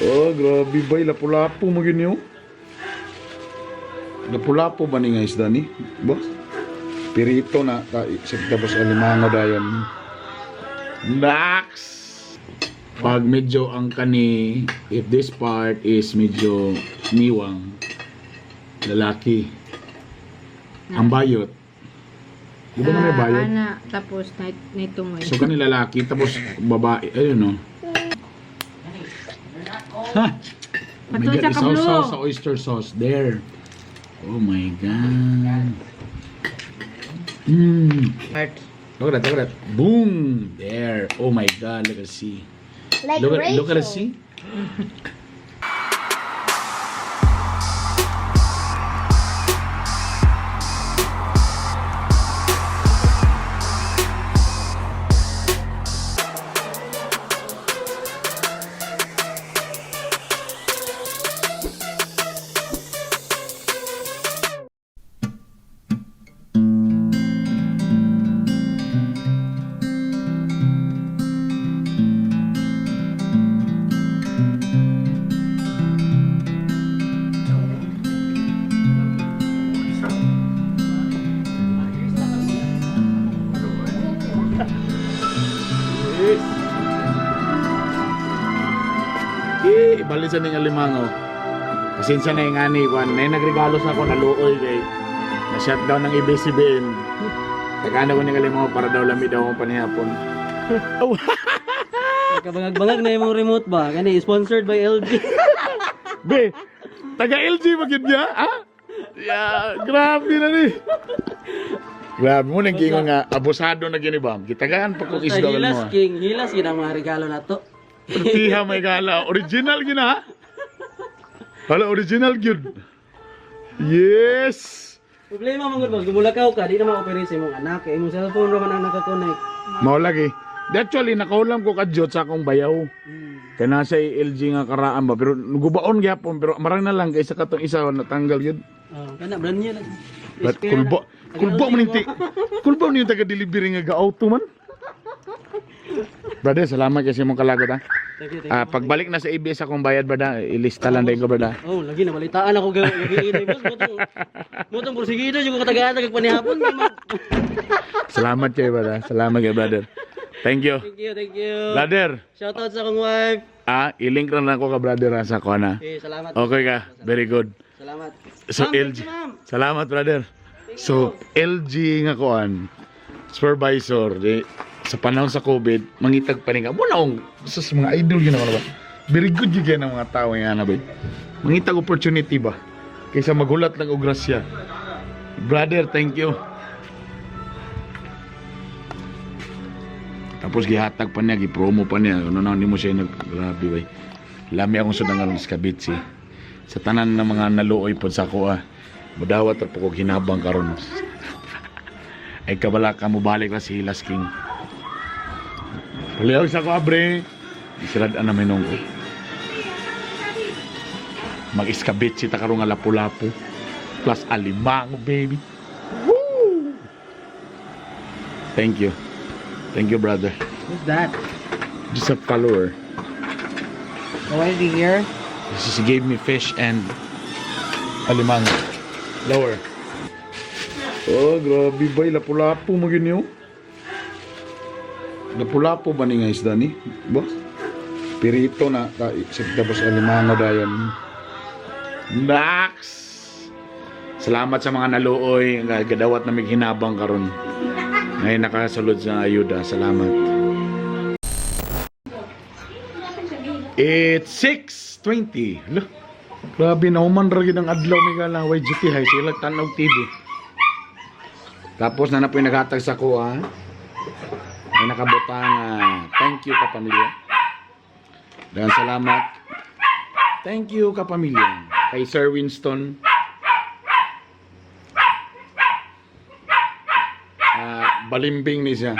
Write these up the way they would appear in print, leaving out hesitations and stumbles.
Oh, grabe bay. Lapu-lapu mo yun yun. Lapu-lapu ba ni nga isda ni? Ba? Pirito na. Tapos alimango dayon. Max! Pag medyo ang kani, if this part is medyo niwang, lalaki. Ang bayot. Di ba na may bayot? Ana, tapos na nitungoy. So kani lalaki tapos babae, ayun no. Ha! Oh my Patuloy God, sa kablo. isaw sa oyster sauce there. Oh my God. Heart. Look at that, look at that. Boom! There. Oh my God, look at see. Like Look at Rachel. the see. Yes. Eh, ibalik sa ning alimango. Pasensya na yung ani, Juan. May nagregalo sa ako, naluoy kay na shutdown ng ABS-CBN. Tagana ko ning alimango para daw lami daw ang panihapon. Oh, Kabangag-bangag na yung remote ba? Kani sponsored by LG. Be, taga LG ba gyud niya? Ha? Yeah, grabe na ni. Grabe mo nang giingon nga abusado na gini ba? Gitagaan pa kong Basta isda Hilas mo. King, hilas gid ang mga regalo na to. Tiha may gala, original gina. Ha? Hala original gyud. Yes. Problema man gud boss, gumulakaw ka, di na ma-operate sa imong anak, kay imong cellphone ra man ang nakakonect. Mao lagi. Actually nakaulam ko kadyot sa akong bayaw. Kay nasa LG nga karaan ba pero gubaon gyapon pero marang na lang kaysa katong isa natanggal gyud. Oh, kana brand new lang. But kulbo, kulbo man yung kulbo man yung taga-delivery nga ga-auto man. Brother, salamat kasi mong kalagot ha. Thank you, thank you. Ah, pagbalik na sa ABS akong bayad brother, ilista lang din ko brother. Oh, lagi na balitaan ako gabi ini boss, motong motong porsigido yung katagaan kag panihapon. Salamat kayo brother. Salamat kayo brother. Thank you. Thank you, thank you. Brother, Shout out sa akong wife. I-link lang lang ko ka brother ha, sa kona. Okay, salamat. Okay ka. Very good. Salamat. So Ma'am, thank LG. you, ma'am. Salamat brother. So LG nga kuan supervisor di, sa panahon sa COVID mangitag pa rin ka mo na akong sa mga idol yun ako na ba. Very good yun kaya ng mga tao nga na ba. Mangitag opportunity ba kaysa magulat lang og grasya. Brother, thank you. Tapos gihatag pa niya, gipromo pa niya. Ano na, hindi mo siya nag... Grabe ba. Lami akong sudangan sa kabitsi. Sa tanan ng mga naluoy pod sa ako ah. Mudawat ra po kog hinabang karon. Ay kabala ka mo balik ra si Hilas King. Palihog sa ako abre. Isirad na minong ko. Mag-iskabit si karon nga lapu-lapu. Plus alimango baby. Woo! Thank you. Thank you, brother. Who's that? Just a follower. Oh, why is he here? She gave me fish and alimango. Lower. Oh, grabe bay. Lapu-lapu mo yun yun. Lapu-lapu ba ni nga isda ni? Ba? Pirito na. Tapos alimango dayon. Max! Salamat sa mga naluoy. Gadawat na may hinabang karon. Ngayon nakasulod sa ayuda. Salamat. It's 6:20. Lo. Grabe na human ra gid ang adlaw mi gala way GT high sila tan-og TV. Tapos na na po yung naghatag sa ko ah. May nakabutang thank you kapamilya. Daghang salamat. Thank you kapamilya. Kay Sir Winston. Ah, balimbing ni siya.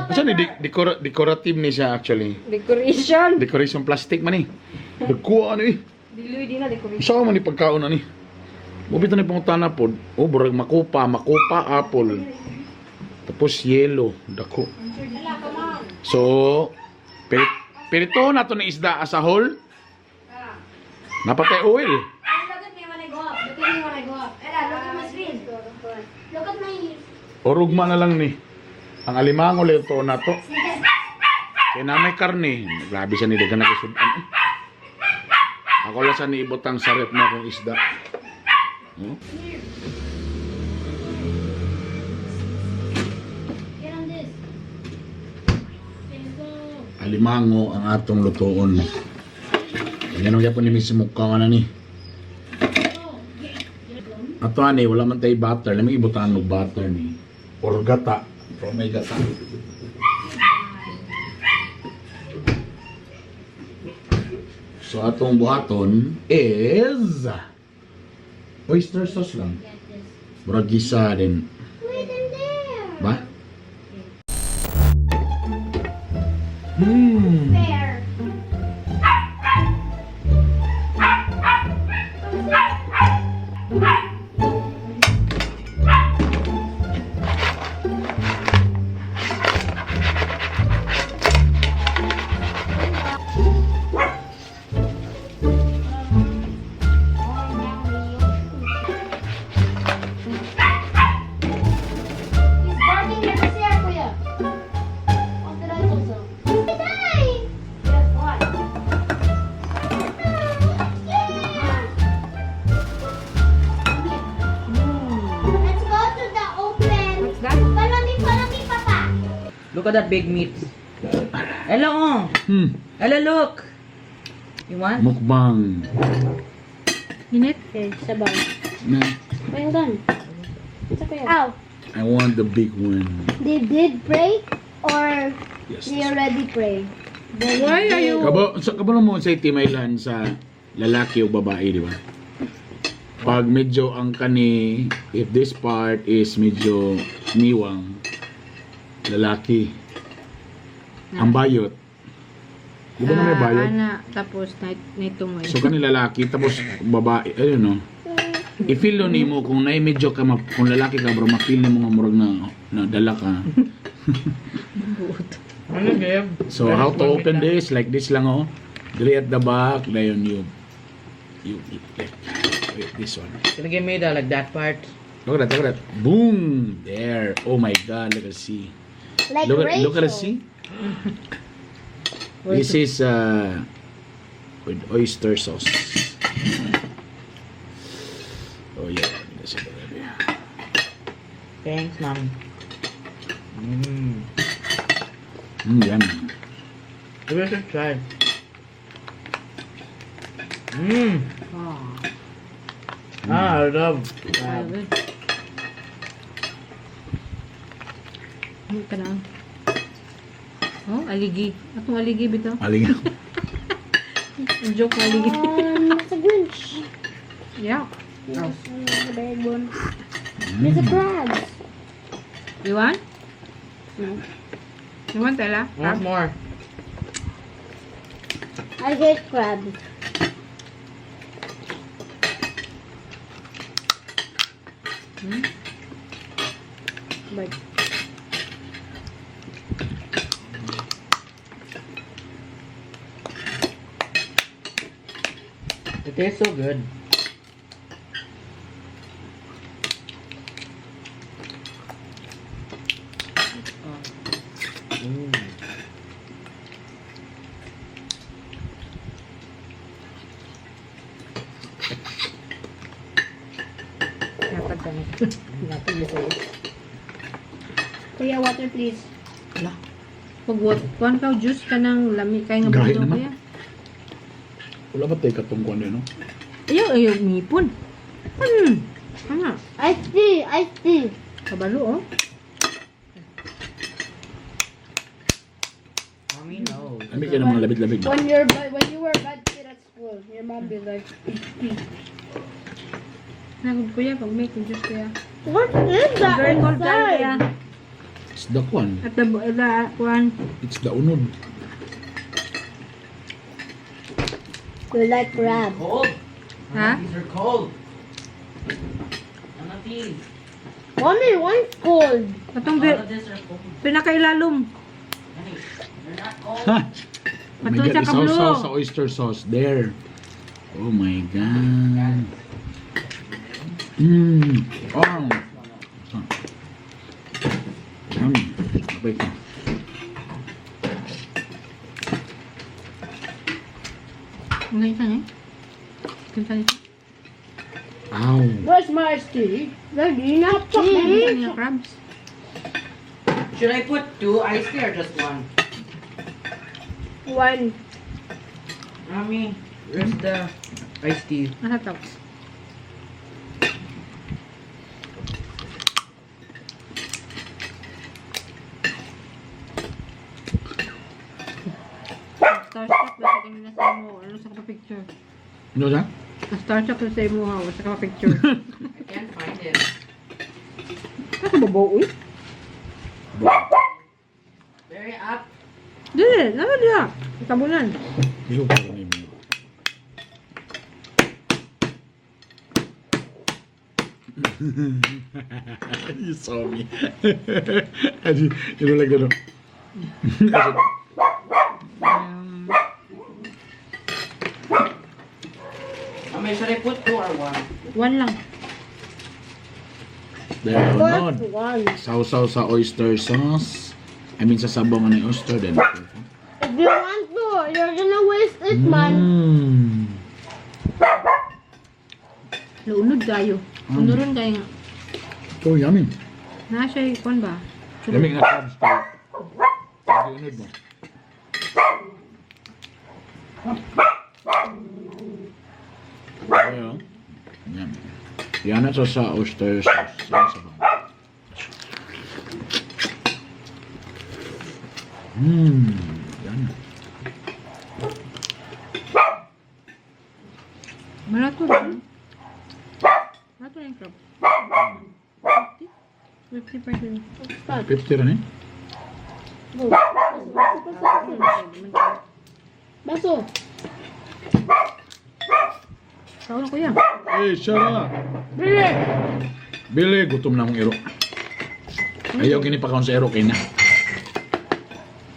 Asa ni decorative ni siya actually. Decoration. Decoration plastic man eh. Dagkuha ano eh. Diluy din na decoration. Usa man ni pagkaon ani. Mubito ni pangutana pod. Oh, burag makupa, makupa apple. Tapos yellow, dako. So, pet Pirito na to ni isda as a whole. Napatay oil. Look at me when I go up. Look at me when I go up. Ella, look at my screen. Look at my. Orugma na lang ni. Ang alimango luto na to. Kaya na may karne. Grabe siya ni dagan nakisudan. Ako lang sa niibotang sa rep na akong isda. Get on this. Alimango ang atong lutoon. Yan ang yapon ni Miss Mukha na ni. Ato ani, wala man tayo butter. Lamang ibutangan og butter ni. Or gata. Pero may gata. So atong buhaton is oyster sauce lang. Murag gisa din. Wait in there. Ba? There. He's barking at the chair, Kuya. Off the light also. Hi! Yes, what? Let's go to the open. What's that? Follow me, follow me, Papa. Look at that big meat. Ella, oh. Ella, look. You want? Mukbang. Init? Okay, sabaw. Na, Wait, hold on. It's okay. Ow. I want the big one. They did pray or Yes. they already pray? Why are you... Kabo, sa kabalo mo sa timaylan sa lalaki o babae, di ba? Pag medyo ang kani, if this part is medyo niwang, lalaki. Ang bayot. Di ba na may Ah, bayot? Ana, tapos night tungoy. So kani lalaki tapos babae, ayun no. I-feel no nimo kung naay medyo ka kung lalaki ka bro, ma-feel nimo nga murag na na dala ka. Buot. Ano, babe? So how to open this? Like this lang oh. Diri at the back, dayon you like wait, this one. Can you give me the, like, that part? Look at that, look at that. Boom! There. Oh my God, look at see. Like Look at Rachel. look at see. This is with oyster sauce. Oh yeah, that's it already. Thanks, mom. Yummy. We should try. Oh, Ah, I love crab. grabe. Ano ka na? Oh, aligi. Atong aligi bitaw. Aling. Ang joke na aligi. It's a Grinch. Yeah. Yes, the big one. There's a crab. You want? No. You want, Ella? I want more. I hate crabs. But It tastes so good. Dapat ganito. Dapat dito. Kuya, water please. Pag what, kuan ka juice ka ng lami kay nga Gahi buto naman. kuya. Wala ba tayo katungkuan din, no? Ayaw, ayaw, ngipon. Ano? I see, I see. Kabalo, oh. Mommy knows. Ami kayo ng mga labig-labig. When you were bad kid at school, your mom be like, Nagod kuya, pag may juice kuya. "What is that Very cold dahil kuya. inside?" It's the kwan. At the kuan. It's the unod. You like crab. Cold. Ha? These are cold. None of these. Mommy, one's cold. Atong All of these are cold. pinakailalom. Honey, they're not cold. Ha! Oh my Patol God, sa kablo. isawsaw sa oyster sauce. There. Oh my God. Oh. Yummy. Abay ka. Ang ganyan eh. Kinsa nito? Ow. Where's my iced tea? Daddy, not Kinsa niya crabs? Should I put two iced tea or just one? One. Mommy, where's the iced tea? Nasa top. Starstruck na sa kanina sa imo. Ano sa ka picture? Ano sa? Starstruck na sa imo ha. Sa ka picture. I can't find it. Ano babaw uy? Very up. Dili, naman diha. Tabunan. Iyo pa rin mo. You saw me. As you know, like that. I said, Mommy, should I put two or one? One lang. There, First unod. one. Sausaw sa oyster sauce. I mean, sa sabong ng oyster. Then, If you want to, you're gonna waste it, man. Luunod kayo. Unuron kayo nga. So yummy. Na siya kwan ba? Yummy nga crabs pa. Unod mo. Ayan. Yan. Yan na siya sa oyster sauce. Yan sa sabong. Yan. Malato ba? Malato yung crab. 50? 50%. 50 rin eh. Go. Baso, baso, baso. Baso. Kaon na kuya. Eh, shut up! Bili! Bili, gutom na akong iro. Ayaw, gini pa sa iro, kay na.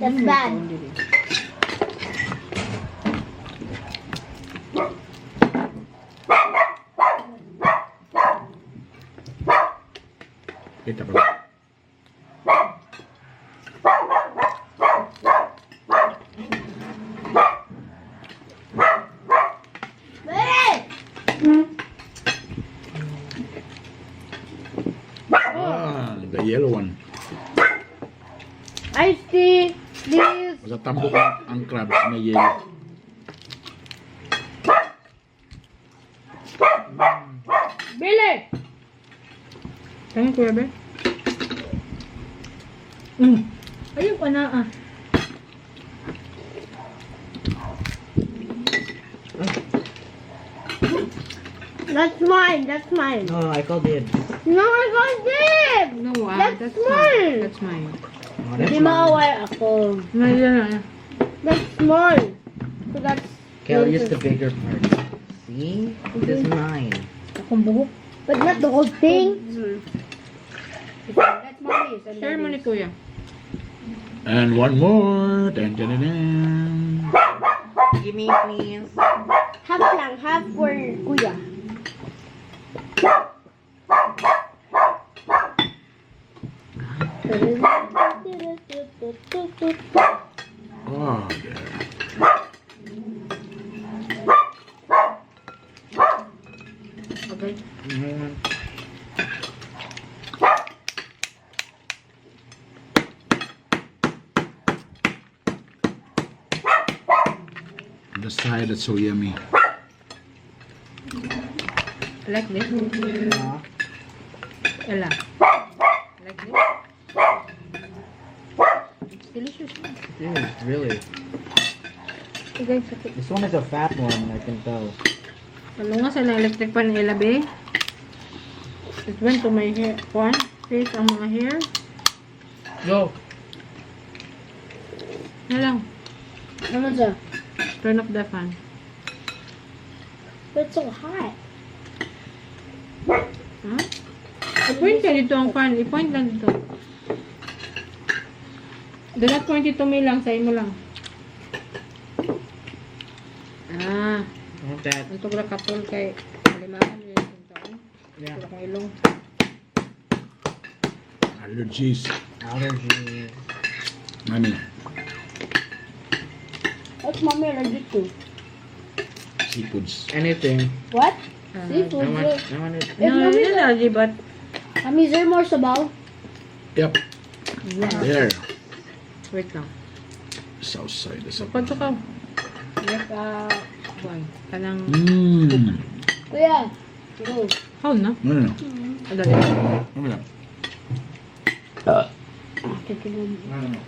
That's bad. Kaon dili. Kita pa. Bili! Ah, the yellow one. Iced tea, please. Basta tambok ang crabs na yellow. Bili! Kaon kuya be. Ayaw ka na ah. That's mine. That's mine. No, I called it. No, I got it! No ah. That's That's mine. mine. That's mine. Oh, Hindi maaway ako. No, yeah, yeah. That's small. So that's... Okay, I'll use the bigger part. See? This is mine. Akong buhok. But not the whole thing. That's mommy's. And Share mo ni daddy's. kuya. And one more. Dun, dun, dun, dun. Give me, please. Half lang. Half for kuya. Oh, there. Okay. The side that's so yummy. I like this. Ella. I like this. It's delicious. It is, really. Okay, sakit. This one is a fat one, I can tell. Kalunga sa ilang electric pan ni Ella, be. It went to my hair. Kwan, face ang mga hair. Go. Na lang. Naman siya. Turn off the fan. But it's so hot. Huh? I-point ka dito ang fan. I-point lang dito. Do not point it to me lang. Sa imo lang. Ah, I want that. ang tugra katol kay alimangan yun yung taon. Yeah. Wala kong ilong. Allergies. Allergies. Mami, What's mommy allergic to? Seafoods. Anything. What? I Seafood. want, I want it. If No, mommy, yun allergy, but Mommy, is there more sabaw? Yep. There. Wait lang. South side. Sa Kwanto ka? Like, one. Kanang, Kuya. Go. How na? Ano na? Ang dali. Ano na? I don't know.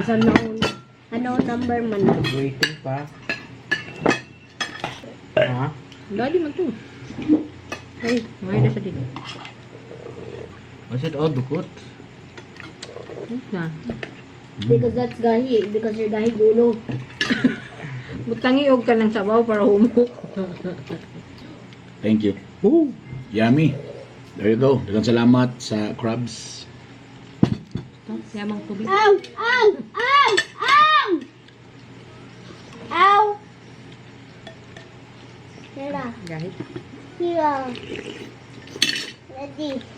Sa known, ano number man na. Waiting pa. Ha? Dali man to. Ay, may na sa dito. Was it all dukot? Na. Because that's gahi. Because you're gahi gulo. Butangi og ka ng sabaw para humok. Thank you. Woo! Yummy. There you go. Daghang salamat sa crabs. Yamang tubig. Ow! Ow! Ow! Ow! Ow! Hira. Gahit. Hira. Ready.